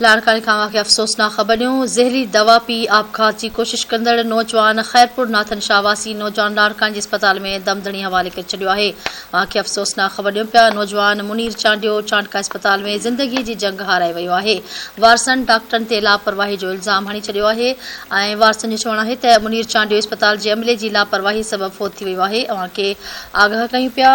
لاڙڪاڻي کان اوهان کي افسوسناڪ خبر ڏيون، زهريلي دوا پي آپگهات جي ڪوشش ڪندڙ نوجوان خيرپور ناٿن شاهه واسي نوجوان لاڙڪاڻي جي اسپتال ۾ دم ڌڻي حوالي ڪري ڇڏيو آهي. اوهان کي افسوسناڪ خبر ڏيون پيا نوجوان منير چانڊيو چانڊڪا اسپتال ۾ زندگي جي جنگ هارائي ويو آهي. وارثن ڊاڪٽرن تي لاپرواهي جو الزام هڻي ڇڏيو آهي ۽ وارثن جو چوڻ آهي ته منير چانڊيو اسپتال جي عملي جي لاپرواهي سبب فوت ٿي ويو آهي. اوهان کي آگاهه ڪيون پيا.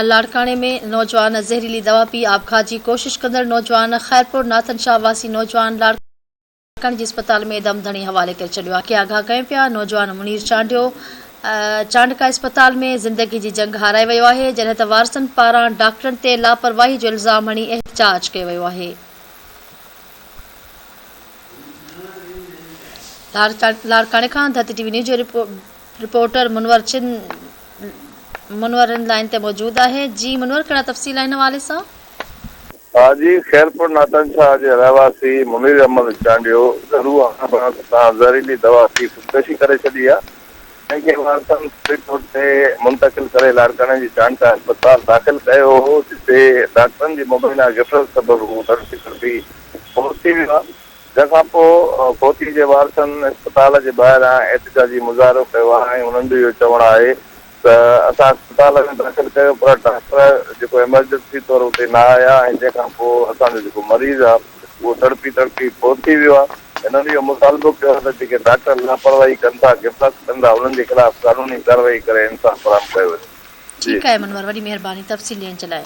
لاڙڪاڻي ۾ نوجوان زهريلي دوا پي آپگهات جي ڪوشش ڪندڙ نوجوان خيرپور ناٿن شاهه واسي نوجوان لاڙڪاڻي جي اسپتال ۾ دم ڌڻي حوالي ڪري ڇڏيو آهي. کي آگاهه ڪيون پيا نوجوان منير چانڊيو چانڊڪا اسپتال ۾ زندگي جي جنگ هارائي ويو آهي جڏهن ته وارثن پاران ڊاڪٽرن تي لاپرواهي جو الزام هڻي احتجاج ڪيو ويو آهي. لاڙڪاڻي کان ڌرتي ٽي وي نيوز جو رپورٽر منور چن منور رند لائين تي موجود آهي جي منور ڪهڙا تفصيل آهن حوالي سان. حاجي خيرپور ناٿن شاهه جي رهواسي منير احمد چانڊيو گهرو هاڻ سان زهريلي دوا پي خودڪشي ڪري ڇڏي آهي جنهن کي وارثن فوري طور تي منتقل ڪري لاڙڪاڻي جي چانڊڪا اسپتال داخل ڪيو هو جتي ڊاڪٽرن جي مبينا غفلت سبب هو تڙپي تڙپي فوت ٿي ويو آهي. جنهن کان پوء فوتي جي وارثن اسپتال جي ٻاهران احتجاجي مظاهرو ڪيو آهي ۽ انهن جو اهو چوڻ آهي ته اسان اسپتال ۾ داخل ڪيو پر ڊاڪٽر جيڪو ايمرجنسي طور اتي نه آيا ۽ جنهن کان پوء اسان جو جيڪو مريض آهي اهو تڙپي تڙپي فوت ٿي ويو آهي. هنن اهو مطالبو ڪيو آهي ته جيڪي ڊاڪٽر لاپرواهي ڪن ٿا، غفلت ڪن ٿا انهن جي خلاف قانوني ڪارروائي ڪري انصاف فراهم ڪيو وڃي. جي. ٺيڪ آهي منور وڏي مهرباني تفصيل ڏيڻ جي لاء.